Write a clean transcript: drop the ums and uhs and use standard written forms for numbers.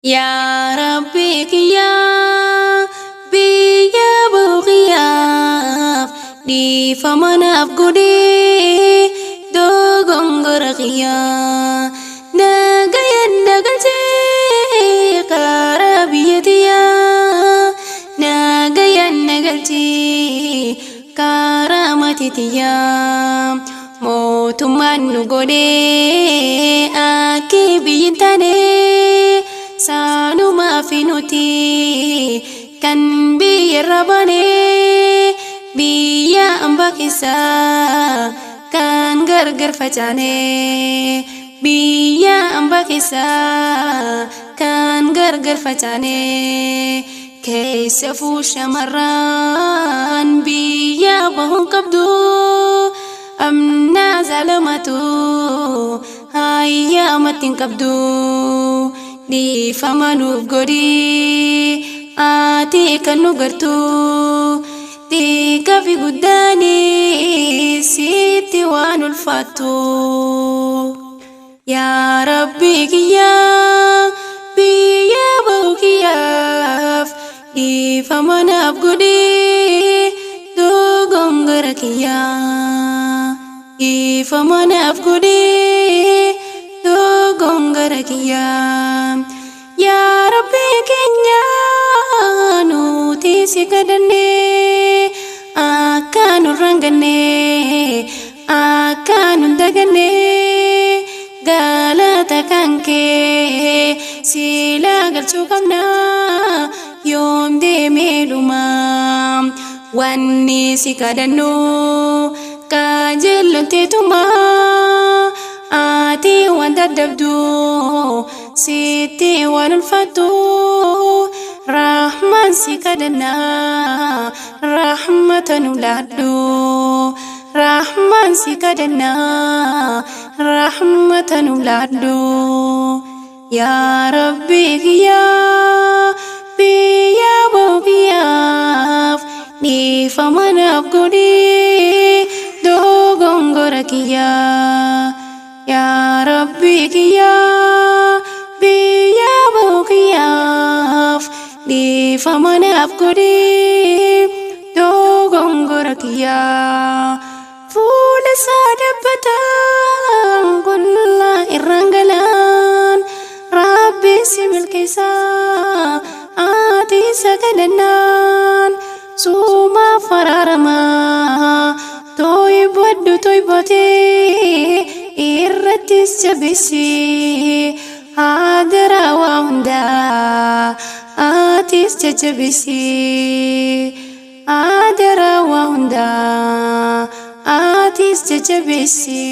Yaa Rabbi kiyyaa biyya buqiyyaaf dhiifama naaf godhee dogongora kiyyaa nagayan nagalchee karaa biyya tiyyaa nagayan nagalchee karaa maatii tiyyaa mootummaan nu godhee akki biyyi hin taane saanumaa fi nuti kan biyyarra baane biyya ambaa keessaa kan gargar facaane biyya ambaa keessaa kan gargar facaane keessafuu shamarran biyya bahuun qabdu amnaa zaalamatu hayyaamatti hin qabdu dhiifama nuuf godhi ati kan nu gartu xiqqaa fi guddaanis sitti waan ulfaattu. Yaa Rabbi kiyyaa biyya bahu kiyyaaf dhiifama naaf godhi dogongora kiyyaa dhiifama naaf godhi dogongora kiyyaa. Yaa Rabbi keenya nuti si kadhanne akka nurra hin ganne akka nun daganne galata kan kee silaa galchuu qabna yoom deemee dhuma wanni si kadhannu qajeelloon teetuma ati waan dadhabdu sitti waan ulfaattu rahmaan si kadhanna rahmata nu laadhu rahmaan si kadhanna rahmata nu laadhu. Yaa Rabbi kiyyaa biyya bahu kiyyaaf dhiifama naaf godhi dogongora kiyyaa. Yaa Rabbi kiyyaa biyya bahu kiyyaaf dhiifama naaf godhi dogongora kiyyaa. Fuula isaa dabbataan qullaa irraan galaan Rabbi si milkeessaa ati isa kadhannaan suumaaf araaramaa tooybadhu tooybatee irrattis jabeessi haadara waa hundaa atis jajjabeessi haadara waa hundaa atis jajjabeessi.